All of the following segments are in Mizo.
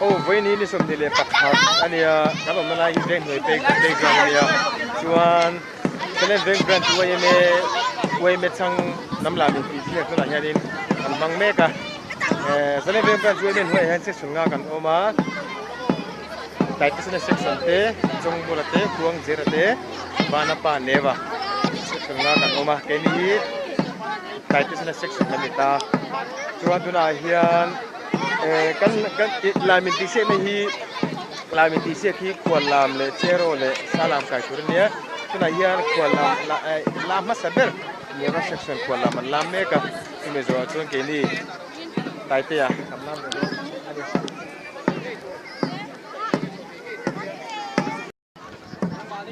Aw vawiin hi ni 21 a nia kan awmna lai hi veng hnuai pek playground a nia chuan Salen veng branch yma yma chhang hnam lam intih ziak tunah hianin an hmang mek a eh Salen veng branch yma hnuaiah hian section nga kan awm a Taitesena section te Chawngbawla te Khuangzera te Vanapa Neva section nga kan awm a keini hi Taitesena section kan ni ta chuan tunah hian eh kan kan lai min tih siakna hi lai min tih siak hi khual lam leh cheraw leh sa lam kai tur a nia tunah hian khual lam la eh la hmasa ber Neva section khual lam an lam mek a chumi zawhah chuan keini Taitea kan lam ve dawn a ni.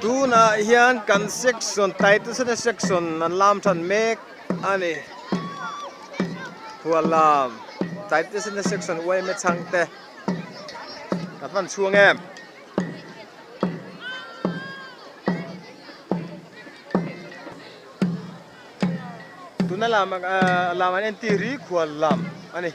Tunah hian kan section Taitesena section an lam than mek a ni. Hualam Taitesena section uaime chhangte kan hman chhung em. Tuna lam lam an entir hi khuallam a ni.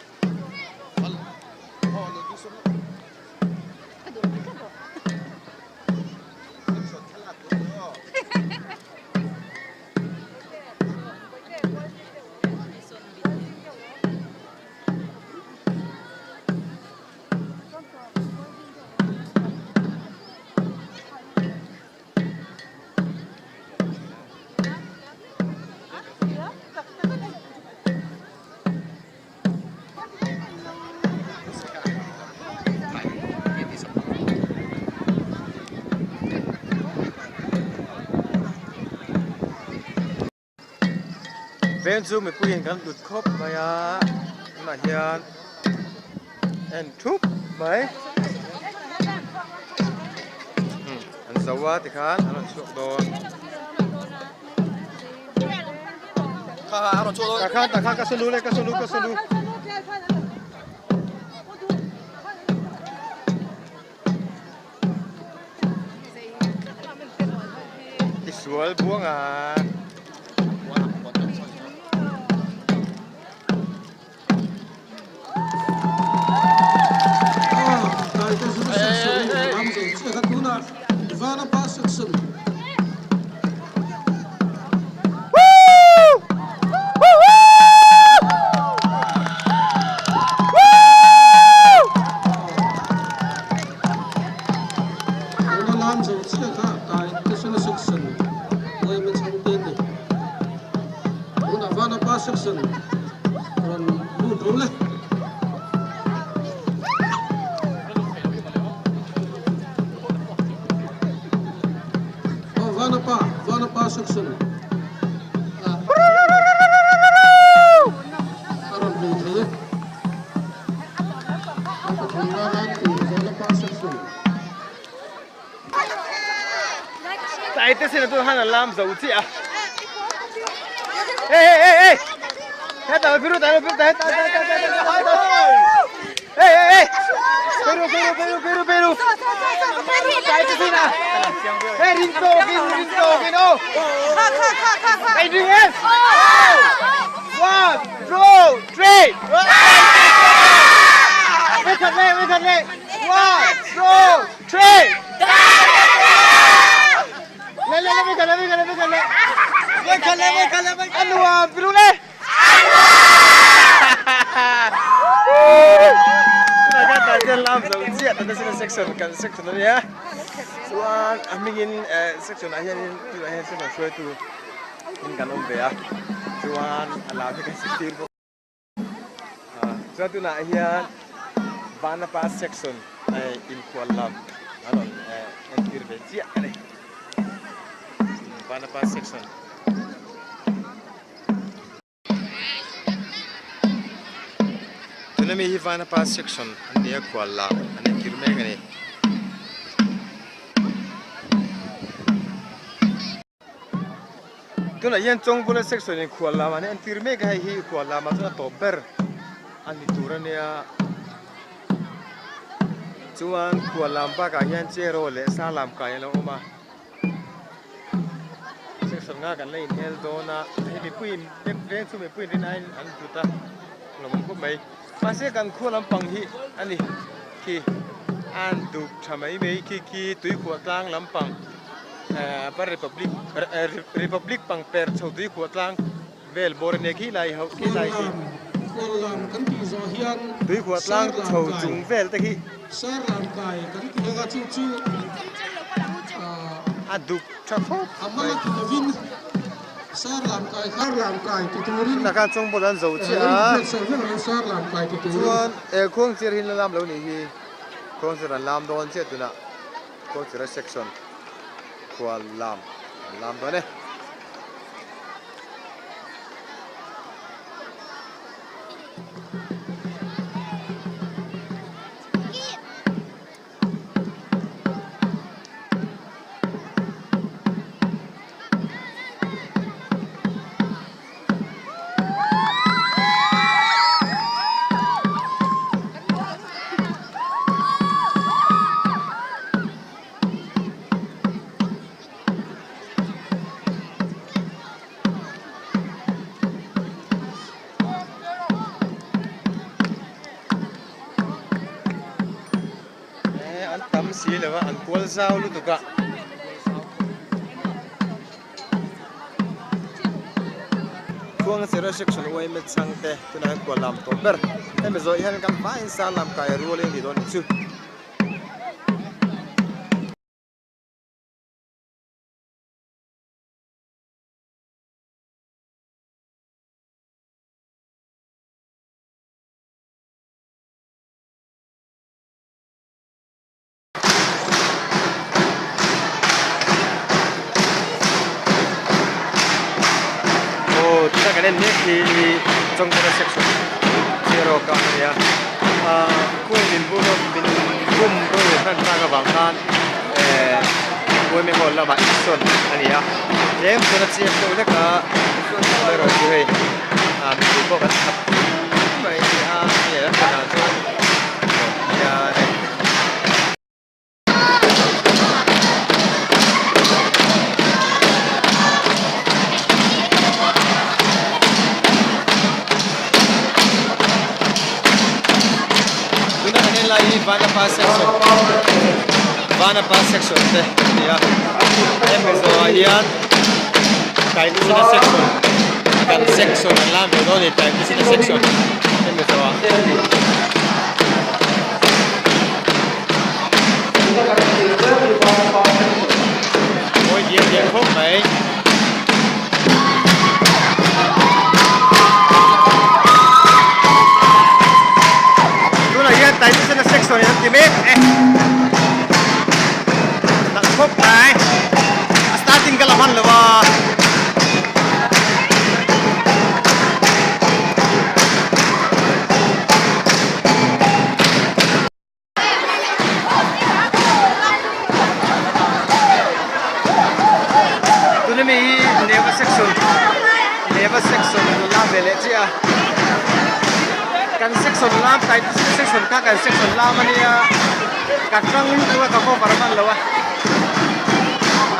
Veng chu mipuiin kan hlut khawp mai a tunah hian en thup mai an zo a tikhan an rawn chhuak dawn. Tah khan tah khan ka saw lu le ka saw lu ka saw lu. Tisual buang a. Rawn lut ro le. Aw Vanapa, Vanapa section. A rawn hmuh thei e. A pathumna lam tur Vanapa section. Taite sin tu han lam zo chi a. Ê ê ê ê. Hết rồi, firu tai firu tai tai tai tai tai tai. Ê ê ê. Firu firu firu firu firu. Taite sin a. Ê rin to kin rin to kin ô. Ê rin em. One, two, three. Wait thật lên, wait thật lên. One, two, three. Lên lên lên, wait thật lên, wait thật lên, wait thật lên. Wait thật lên, wait thật lên, wait. Ăn đùa, firu lên. Tunah hian Taite lam zo chiah tana sin section kan section a nia chuan a hmingin eh section ah hianin tunah hian section hruaitu in kan awm ve a chuan a lam hi kan zirtir bawk a chuan tunah hian Vanapa section eh inhual lam a rawn eh entir ve chiah a ni Vanapa section. Tuna mi hi Vanapa section an ni a khual lah an entir mek a ni. Tunah hian Chawngbula section in khual lam an entir mek a hei hi khual lamah chuan a tawp ber a ni tur a nia chuan khual lam bakah hian cheraw leh sa lam kai a lo awm a. Section nga kan la inhel dawn a hei mipuiin veng chu mipuiin rin aiin an hlut a lawm awm khawp mai mahse kan khua lampang hi a ni. khi an duk tha mai mai khi khi tuikhuah tlang lampang eh republic republic pang per chho tuikhuah tlang vel bawr ania khi lai ho khi lai khi tuikhuah tlang chho chung vel te khi a duk tha khawp mai. Tunah khan chawngbawlh an zo chiah a chuan eh khuangcher hi an la lam lo nih hi khuangcher an lam dawn chiah tunah khuangchera section khual lam an lam dawn e. An tam si lo a an kual zau lutuk a. Khuangchera section uaime chhangte tunah hian kual lam tawp ber hemi zawh hian kan vaiin sar lam kai rual in a ni dawn chu. Aw tuna kan en mek hi Chawngkawra section zero kang a nia ah khuai min bum min bum ro hman tak avang khan eh Buaime hall lamah insawn a ni a tlem chuan a chiak deuh hlek a erawh chu hei ah mipui pawh kan khat mai a hei a hmunah chuan hian hei. Tuna kan en lai hi Vanapa section Vanapa section te a ni a hemi zawhah hian Taitesena section kan section an lam ve dawn a ni Taitesena section hemi zawhah. Mawi diam diam khawp mai. Tunah hian Taitesena section in an ti mek e. Nalh khawp mai. A starting ka la hman lo a. Tuna mi hi Neva section Neva section la ve leh chiah a kan section lam Taitesena section kha kan section lam ania ka tang lutuk a ka cover hman lo a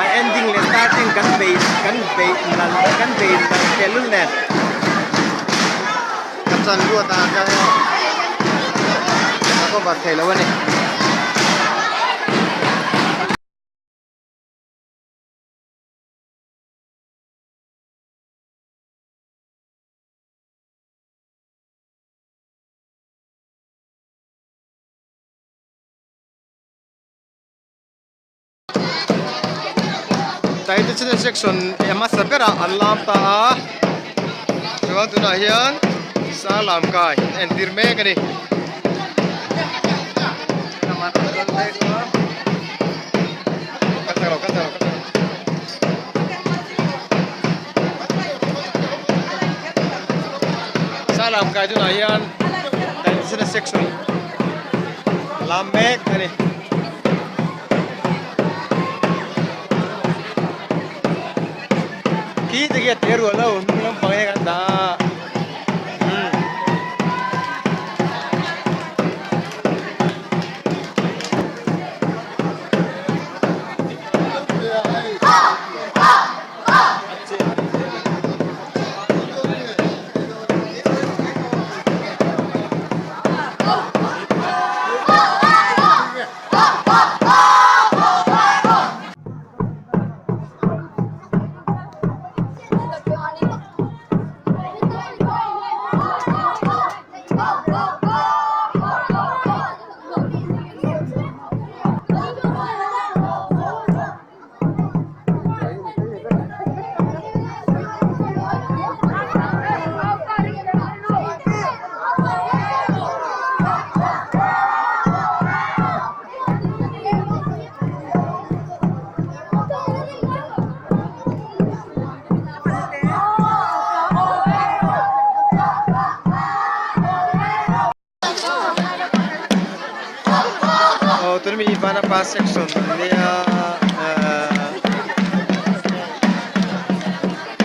a ending leh starting kan bei kan bei nal kan bei nal tehlul nen. Ka chan luat ah khan ka cover thei lo a ni. Taitesena section a hmasa berah an lam ta a chuan tunah hian sar lam kai an entir mek a ni. Sar lam kai tunah hian Taitesena section lam mek a ni. Khi te khi a te ruah lo hnung lampang hi kan dah a umm. Vanapa section nia ehh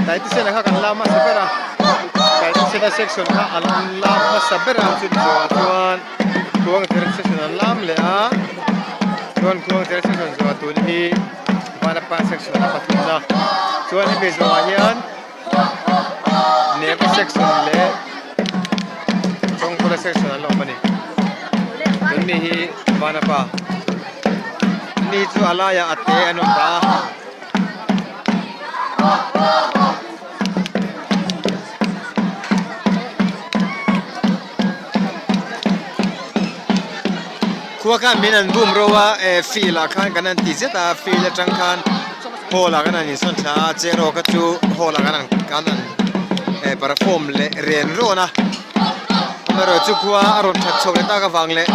Taitesena kha kan lam hmasa ber a Taitesena section kha an lam hmasa ber a chumi zawhah chuan Khuangcher section an lam leh a chuan Khuangcher section zawhah tun hi Vanapa section a pathumna chuan hemi zawhah hian Neva section leh Chawngkawla section an la awm a ni. Tun mi hi Vanapa ni chu a laiah a te an awm ta a. Khua khan min an bum ro a eh field ah khan kan han ti zet a field atang khan hall ah kan han insawn thla a cheraw kha chu hall ah kan han kan han eh perform leh ren rawn a amaherawhchu khua a rawn that chhoh leh tak avang leh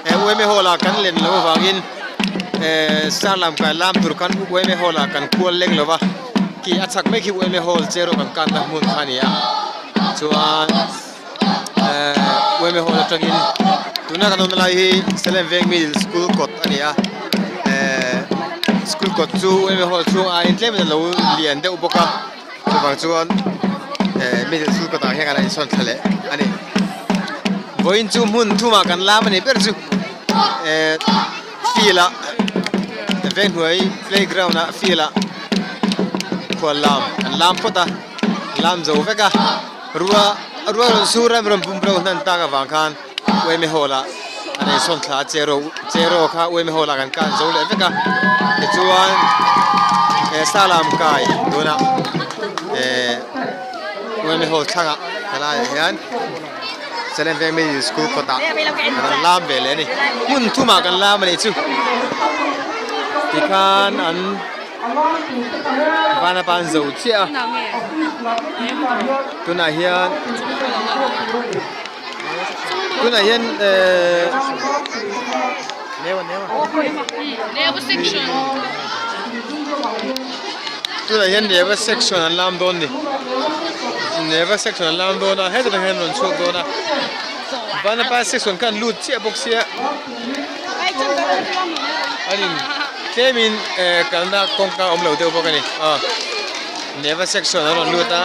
eh U M A hall ah kan len loh avangin eh star lam kai lam tur khan U M A hall ah kan kual leng lo va khi a chhak mai khi U M A hall cheraw kan kanna hmun kha a ni a chuan. Ehh UMA hall atangin tuna kan awmna lai hi Salem Veng Middle School kawt a ni a ehh school kawt chu UMA hall chhung aiin tlem in a lo lian deuh bawk a chuvang chuan ehh middle school kawtah hian kan han insawn thla leh a ni vawiin chu hmun thumah kan lam a ni ber chu ehh field ah Venghnuai playground ah field ah khual lam an lam phawt a lam zo vek a. Rua rua rawn sur a rawn bum ro hnan tak avang khan uaime hall ah an insawn thla a cheraw cheraw kha uaime hall ah kan kan zo leh vek a tichuan eh salam kai tunah eh uaime hall thlangah helaiah hian Salem Veng Middle School kawtah kan lam ve leh a ni hmun thumah kan lam a nih chu tikhan an. Vana pan zo chiah a tunah hian tunah hian ehh tunah hian neva section an lam dawn a ni neva section an lam dawn a hetah hian rawn chhuak dawn a vana pan section kha an lut chiah bawk sia. An in tlemin eh kalna kawngka a awm lo deuh bawk a ni aw neva section an rawn lut a.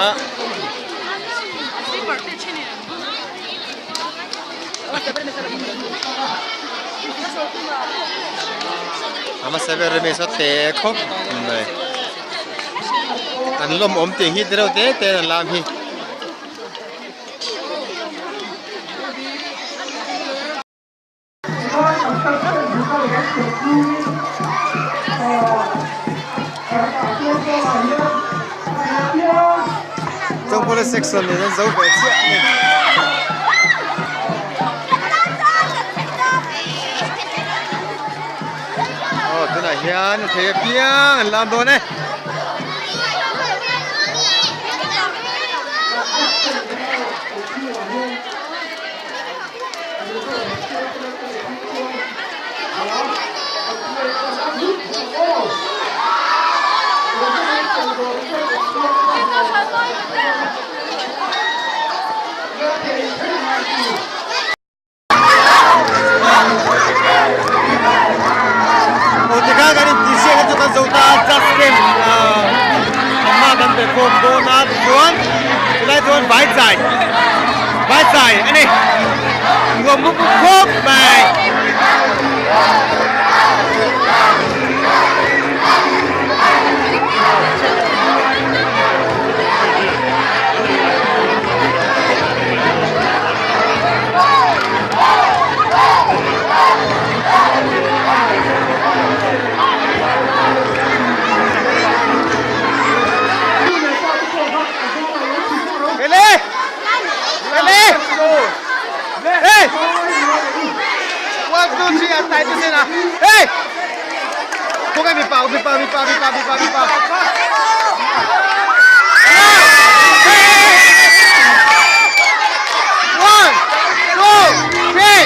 A hmasa ber ami saw te khawp mai an lawmawm tih hi te reuh te te an lam hi. Chawngkawla section nen an zo ve chiah a ni. Aw tunah hian a thei apiang an lam dawn e. Aw tikhan kan intihsiak na chu kan zo ta a just camp amma kan perform dawn a tichuan chulai chuan vai chai vai chai a ni nuam mup mup khawp mai. One, two, three.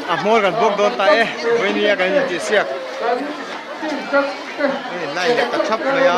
A hmawr kan bawk dawn ta e, vawinia kan intihsiak kan in line leh ta thap mai a.